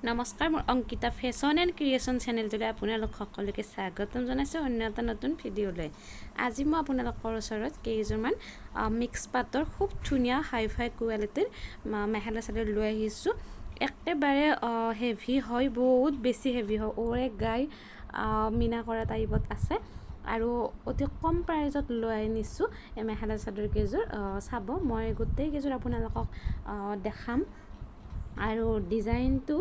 নমস্কাৰ, মোৰ Ankita fashion and creation চেনেলটোলৈ আপোনালোক সকলোকে স্বাগতম জনাইছোঁ অন্য এটা নতুন ভিডিঅ'লৈ। আজি মই আপোনালোকৰ ওচৰত কেইযোৰমান মিক্স পাটৰ খুব ধুনীয়া হাই ফাই কোৱালিটিৰ মেখেলা চাদৰ লৈ আহিছোঁ। একেবাৰে হেভি হয়, বহুত বেছি হেভি হয়, ওৰে গাই মীনা কৰা টাইপত আছে আৰু অতি কম প্ৰাইজত লৈ আনিছোঁ এই মেখেলা চাদৰ কেইযোৰ। চাব, মই গোটেইকেইযোৰ আপোনালোকক দেখাম আৰু ডিজাইনটো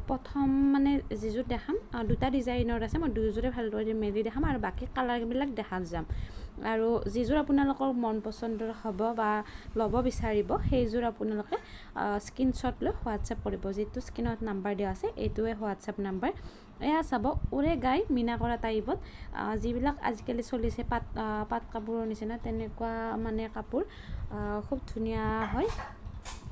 প্ৰথম মানে যিযোৰ দেখাম দুটা ডিজাইনৰ আছে, মই দুয়োযোৰে ভালদৰে মেলি দেখাম আৰু বাকী কালাৰবিলাক দেখাত যাম। আৰু যিযোৰ আপোনালোকৰ মন পচন্দৰ হ'ব বা ল'ব বিচাৰিব সেইযোৰ আপোনালোকে স্ক্ৰীনশ্বট লৈ হোৱাটছএপ কৰিব। যিটো স্ক্ৰীণত নাম্বাৰ দিয়া আছে এইটোৱে হোৱাটছএপ নাম্বাৰ। এয়া চাব, ওৰে গাই মীনা কৰা টাইপত যিবিলাক আজিকালি চলিছে পাট পাট কাপোৰৰ নিচিনা তেনেকুৱা মানে কাপোৰ, খুব ধুনীয়া হয়।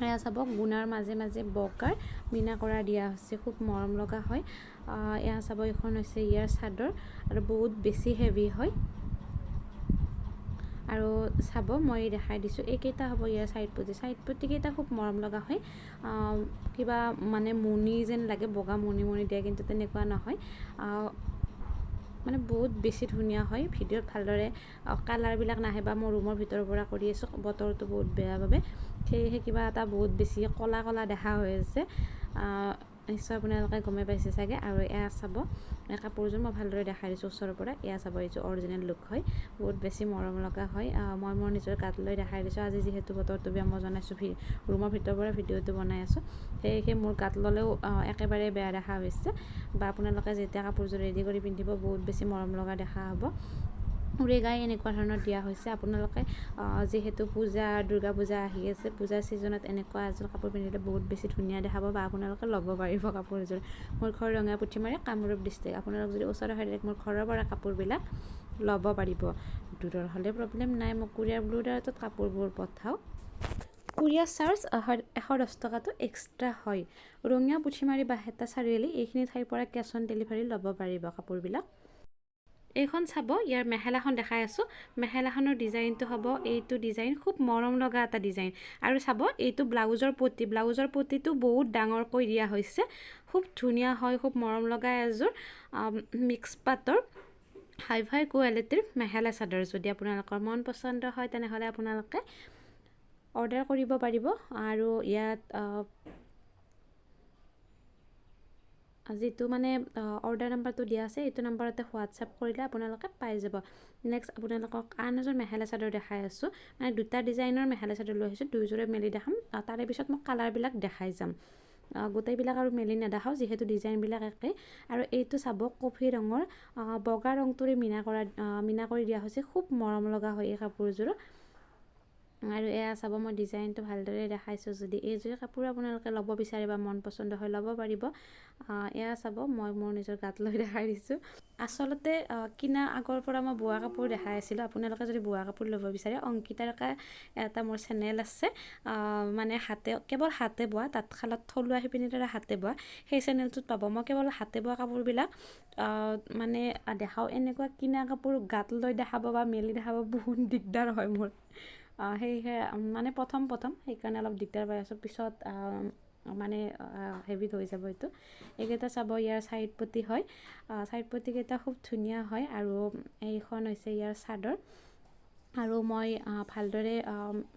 এয়া চাব, গুণাৰ মাজে মাজে বগাৰ মীনা কৰা দিয়া হৈছে, খুব মৰম লগা হয়। এয়া চাব, এইখন হৈছে ইয়াৰ চাদৰ আৰু বহুত বেছি হেভি হয়। আৰু চাব, মই দেখাই দিছোঁ এইকেইটা হ'ব ইয়াৰ চাইড পটি। চাইড পটিকেইটা খুব মৰম লগা হয়, কিবা মানে মণি যেন লাগে, বগা মণি মণি দিয়া, কিন্তু তেনেকুৱা নহয়, মানে বহুত বেছি ধুনীয়া হয়। ভিডিঅ'ত ভালদৰে কালাৰবিলাক নাহে বা মই ৰুমৰ ভিতৰৰ পৰা কৰি আছোঁ, বতৰটো বহুত বেয়া বাবে সেয়েহে কিবা এটা বহুত বেছি ক'লা ক'লা দেখা হৈ আছে, নিশ্চয় আপোনালোকে গমেই পাইছে চাগে। আৰু এয়া চাব, কাপোৰযোৰ মই ভালদৰে দেখাই দিছোঁ ওচৰৰ পৰা। এয়া চাব, এইযোৰ অৰিজিনেল লুক হয়, বহুত বেছি মৰম লগা হয়। মই মোৰ নিজৰ গাত লৈ দেখাই দিছোঁ। আজি যিহেতু বতৰটো বেয়া, মই জনাইছোঁ ৰুমৰ ভিতৰৰ পৰা ভিডিঅ'টো বনাই আছোঁ, সেয়েহে মোৰ গাত ল'লেও একেবাৰে বেয়া দেখা হৈছে। বা আপোনালোকে যেতিয়া কাপোৰযোৰ ৰেডি কৰি পিন্ধিব বহুত বেছি মৰম লগা দেখা হ'ব। উৰে গাই এনেকুৱা ধৰণৰ দিয়া হৈছে। আপোনালোকে যিহেতু পূজা, দুৰ্গা পূজা আহি আছে, পূজাৰ ছিজনত এনেকুৱা এযোৰ কাপোৰ পিন্ধিলে বহুত বেছি ধুনীয়া দেখাব বা আপোনালোকে ল'ব পাৰিব কাপোৰযোৰ। মোৰ ঘৰ ৰঙিয়া পুঠিমাৰী, কামৰূপ ডিষ্ট্ৰিক্ট। আপোনালোক যদি ওচৰৰ হয় মোৰ ঘৰৰ পৰা কাপোৰবিলাক ল'ব পাৰিব। দূৰৰ হ'লে প্ৰব্লেম নাই, মই কুৰিয়াৰ ব্লু ডাৰ্টত কাপোৰবোৰ পঠাওঁ। কুৰিয়াৰ চাৰ্জ 110 টকাটো এক্সট্ৰা হয়। ৰঙিয়া পুঠিমাৰী বাহেটা চাৰিআলি এইখিনি ঠাইৰ পৰা কেছ অন ডেলিভাৰী ল'ব পাৰিব কাপোৰবিলাক। এইখন চাব, ইয়াৰ মেখেলাখন দেখাই আছোঁ। মেখেলাখনৰ ডিজাইনটো হ'ব এইটো ডিজাইন, খুব মৰম লগা এটা ডিজাইন। আৰু চাব, এইটো ব্লাউজৰ পটি, ব্লাউজৰ পটিটো বহুত ডাঙৰকৈ দিয়া হৈছে, খুব ধুনীয়া হয়, খুব মৰম লগা এযোৰ মিক্স পাটৰ হাই ফাই কোৱালিটিৰ মেখেলা চাদৰ। যদি আপোনালোকৰ মন পচন্দ হয় তেনেহ'লে আপোনালোকে অৰ্ডাৰ কৰিব পাৰিব। আৰু ইয়াত যিটো মানে অৰ্ডাৰ নাম্বাৰটো দিয়া আছে এইটো নাম্বাৰতে হোৱাটছএপ কৰিলে আপোনালোকে পাই যাব। নেক্সট আপোনালোকক আন এযোৰ মেখেলা চাদৰ দেখাই আছোঁ, মানে দুটা ডিজাইনৰ মেখেলা চাদৰ লৈ আহিছোঁ, দুয়োযোৰে মেলি দেখাম। তাৰে পিছত মই কালাৰবিলাক দেখাই যাম, গোটেইবিলাক আৰু মেলি নেদেখাওঁ যিহেতু ডিজাইনবিলাক একেই। আৰু এইটো চাব, কফি ৰঙৰ বগা ৰংটোৰে মীনা কৰি দিয়া হৈছে, খুব মৰম লগা হয় এই কাপোৰযোৰ। আৰু এয়া চাব, মই ডিজাইনটো ভালদৰে দেখাইছোঁ। যদি এইযোৰ কাপোৰ আপোনালোকে ল'ব বিচাৰে বা মন পচন্দ হয় ল'ব পাৰিব। এয়া চাব, মই মোৰ নিজৰ গাত লৈ দেখাই দিছোঁ। আচলতে কিনা আগৰ পৰা মই বোৱা কাপোৰ দেখাই আছিলোঁ। আপোনালোকে যদি বোৱা কাপোৰ ল'ব বিচাৰে, অংকিতাৰ এটা মোৰ চেনেল আছে, মানে হাতে কেৱল হাতে বোৱা, তাঁতশালত থলুৱা শিপিনীৰ দ্বাৰা হাতে বোৱা, সেই চেনেলটোত পাব। মই কেৱল হাতে বোৱা কাপোৰবিলাক মানে দেখাওঁ। এনেকুৱা কিনা কাপোৰ গাত লৈ দেখাব বা মেলি দেখাব বহুত দিগদাৰ হয় মোৰ, সেয়েহে মানে প্ৰথম প্ৰথম সেইকাৰণে অলপ দিগদাৰ পাই আছোঁ। পিছত মানে হেভিত হৈ যাব এইটো। এইকেইটা চাব, ইয়াৰ চাইড পটি হয়, চাইড পটিকেইটা খুব ধুনীয়া হয়। আৰু এইখন হৈছে ইয়াৰ চাদৰ। আৰু মই ভালদৰে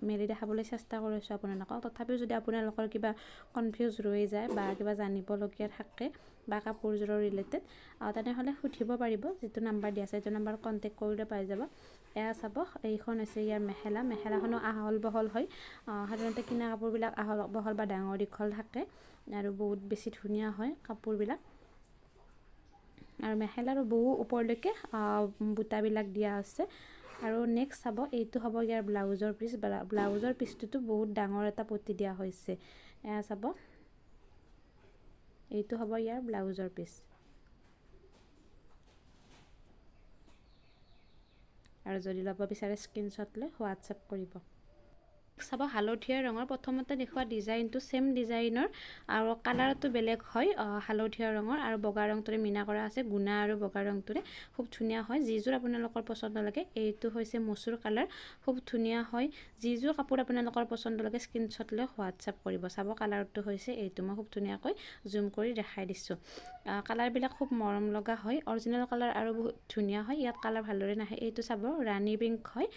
মেলি দেখাবলৈ চেষ্টা কৰিছোঁ আপোনালোকক। তথাপিও যদি আপোনালোকৰ কিবা কনফিউজ ৰৈ যায় বা কিবা জানিবলগীয়া থাকে বা কাপোৰযোৰৰ ৰিলেটেড, তেনেহ'লে সুধিব পাৰিব। যিটো নাম্বাৰ দিয়া আছে সেইটো নাম্বাৰত কণ্টেক্ট কৰিলে পাই যাব। এয়া চাব, এইখন হৈছে ইয়াৰ মেখেলা। মেখেলাখনো আহল বহল হয়। সাধাৰণতে কিনা কাপোৰবিলাক আহল বহল বা ডাঙৰ দীঘল থাকে আৰু বহুত বেছি ধুনীয়া হয় কাপোৰবিলাক। আৰু মেখেলাৰো বহু ওপৰলৈকে বুটাবিলাক দিয়া আছে। আৰু নেক্সট চাব, এইটো হ'ব ইয়াৰ ব্লাউজৰ পিচ। ব্লাউজৰ পিচটোতো বহুত ডাঙৰ এটা পটি দিয়া হৈছে। এয়া চাব, এইটো হ'ব ইয়াৰ ব্লাউজৰ পিচ। আৰু যদি ল'ব বিচাৰে স্ক্ৰীনশ্বট লৈ হোৱাটছএপ কৰিব। চাব, হালধীয়া ৰঙৰ, প্ৰথমতে দেখুওৱা ডিজাইনটো ছেম ডিজাইনৰ আৰু কালাৰটো বেলেগ হয়। হালধীয়া ৰঙৰ আৰু বগা ৰংটোৰে মীনা কৰা আছে, গুণা আৰু বগা ৰংটোৰে খুব ধুনীয়া হয়। যিযোৰ আপোনালোকৰ পচন্দ লাগে, এইটো হৈছে মচুৰ কালাৰ, খুব ধুনীয়া হয়। যিযোৰ কাপোৰ আপোনালোকৰ পচন্দ লাগে, স্ক্ৰীনশ্বট লৈ হোৱাটছআপ কৰিব। চাব, কালাৰটো হৈছে এইটো, মই খুব ধুনীয়াকৈ জুম কৰি দেখাই দিছোঁ। কালাৰবিলাক খুব মৰম লগা হয়, অৰিজিনেল কালাৰ আৰু বহুত ধুনীয়া হয়। ইয়াত কালাৰ ভালদৰে নাহে। এইটো চাব, ৰাণী পিংক হয়,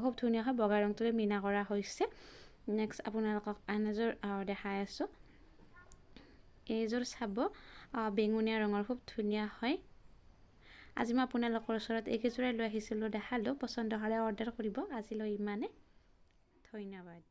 খুব ধুনীয়া হয়, বগা ৰংটোৰে মীনা কৰা হৈছে। নেক্সট আপোনালোকক আন এযোৰ দেখাই আছোঁ। এইযোৰ চাব, বেঙুনীয়া ৰঙৰ, খুব ধুনীয়া হয়। আজি মই আপোনালোকৰ ওচৰত এইকেইযোৰাই লৈ আহিছিলোঁ, দেখালোঁ। পচন্দ হ'লে অৰ্ডাৰ কৰিব। আজিলৈ ইমানে, ধন্যবাদ।